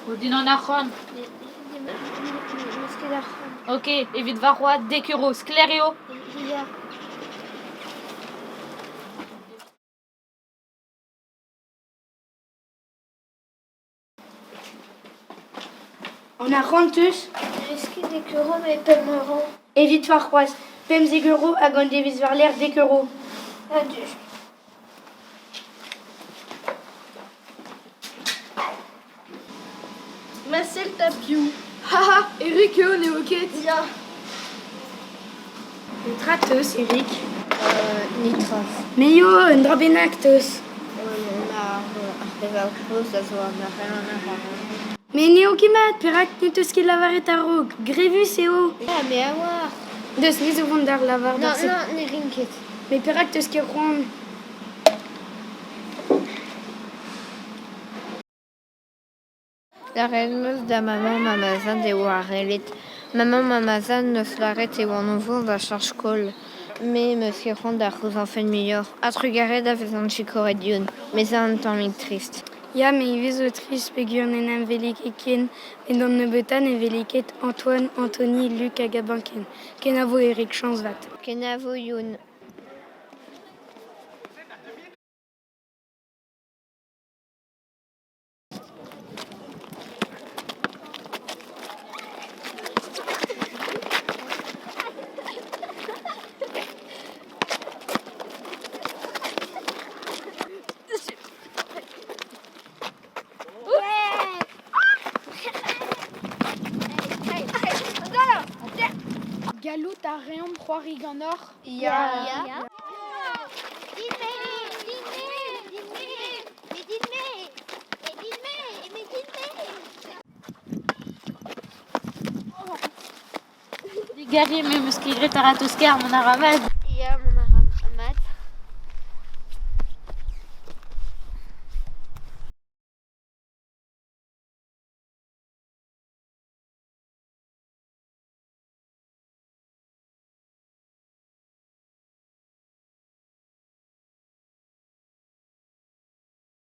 O din an arc'hant. N'eus ket arc'hant. Ok, evit warc'hoazh dek euro, sklaer eo? Ya. An arc'hant 'teus? N'eus ket dek euro met pemp euro. Evit warc'hoazh, 15 euro hag an devezh war-lerc'h dek euro. A-du. Ma sell 'ta piv. Haha, Eric eo n'eo ket. Ya. Petra 'teus, Eric? Netra. Me eo un dra bennak 'teus. Ar pevar kozh a zo an Met n'eo ket mat, perak ne teus ket lavaret a-raok? Grevus eo. Ya, me a oar. Deus, me zo vont d'ar lavar Non, d'ar non, ne rin ket. Mais perak 'teus ket c'hoant? Lâret 'm eus da maman ma ma zad e oa arellet. Maman ma ma zad 'neus lâret e oan o vont da cheñch skol. Me 'm eus ket c'hoant da c'houzañv muioc'h. Ha trugarez da vezañ sikouret Youn. Me zo un tammig trist. Ya, me ivez zo trist peogwir n'en em wele ket ken. Met d'an nebeutañ ne wele ket Antoine, Anthony, Luc hag Gabin ken. Kenavo Eric, chañs vat. Kenavo Youn. Gallout a reomp c'hoari ganeoch? Ya. Digarez, me 'm eus ket graet a-ratozh-kaer mont a ra mat.